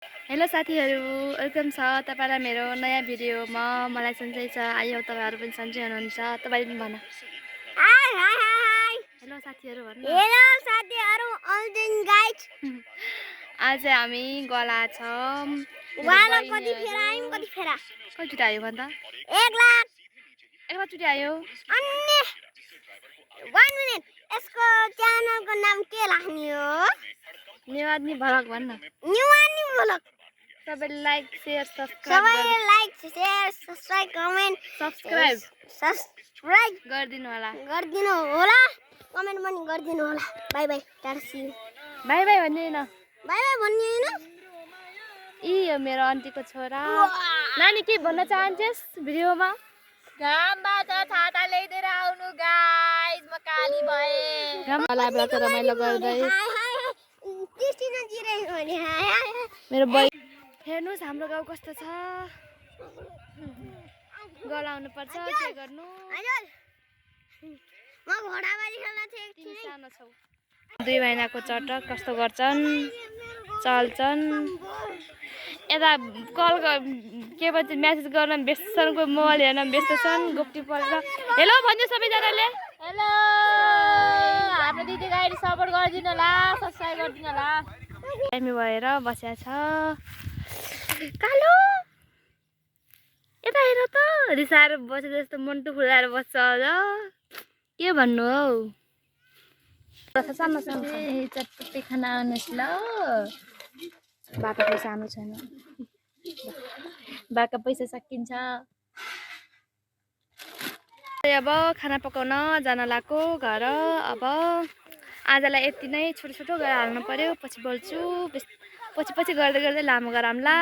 Hello साथीहरू, welcome छ तपाईलाई मेरो नयाँ भिडियोमा। मलाई सन्चै छ, आयो तपाईहरु पनि सन्चै हुनुहुन्छ। तपाईले पनि भन। हाय हाय हाय। हेलो साथीहरू भन्न। हेलो साथीहरू, अल्दिन गाइस। आज हामी गला छौं। वाला कति फेरा आइम कति फेरा? कति आयो भन्दा? 1 लाख। 1 लाख चोटी आयो। अन्ने 1 मिनेट। यसको च्यानलको नाम के राख्ने हो? न्यू आदमी भलक भन्न। न्यू आदमी भलक। सबैले like, share, subscribe comment subscribe गरिदिनु होला। कमेन्ट पनि गरिदिनु होला। Bye bye, tata see you. Bye bye भन्ने हैन। बाइ बाइ भन्ने हैन। यो मेरो आन्टीको छोरा। नानी के भन्न चाहन्छस् भिडियोमा? घामबाट छाता ल्याइदिएर आउनु गाइस, म काली भए। घामबाट रमाइलो गर्दै कृष्ण जिरे भने मेरो बइ हेर्नुस् हाम्रो गाउँ कस्तो छ। गलाउनु पर्छ, के गर्नु? म घोडाबारी खेल्न थिएँ तिमी सानो छौ। 2 महिनाको चटक कस्तो गर्छन्, चल्छन्। यता कल के भन्छ मेसेज गर्न व्यस्त छन्, कोही मोबाइल हेर्न व्यस्त छन्, गोप्टी परेर। हेलो भन्नु सबैजनाले। हेलो, हाम्रो दिदी गाइड सपोर्ट गरिदिनु होला, सब्स्क्राइब गरिदिनु होला। हामी भएर बसेको छ। कालो यता हेर त, रिसाएर बसे जस्तो मन्टु फुलाएर बस्छ अझ। के भन्नु हौ? सानो सानो चटपटे खाना आउनुहोस् ल। बाका पैसा आउनु छैन। बाका पैसा सकिन्छ। अब खाना पकाउन जान लाग्यो घर। अब आजलाई यति नै, छोटो छोटो गरेर हाल्नु पर्यो। पछि बोल्छु, पछि गर्दै गर्दै लामो गराउँला।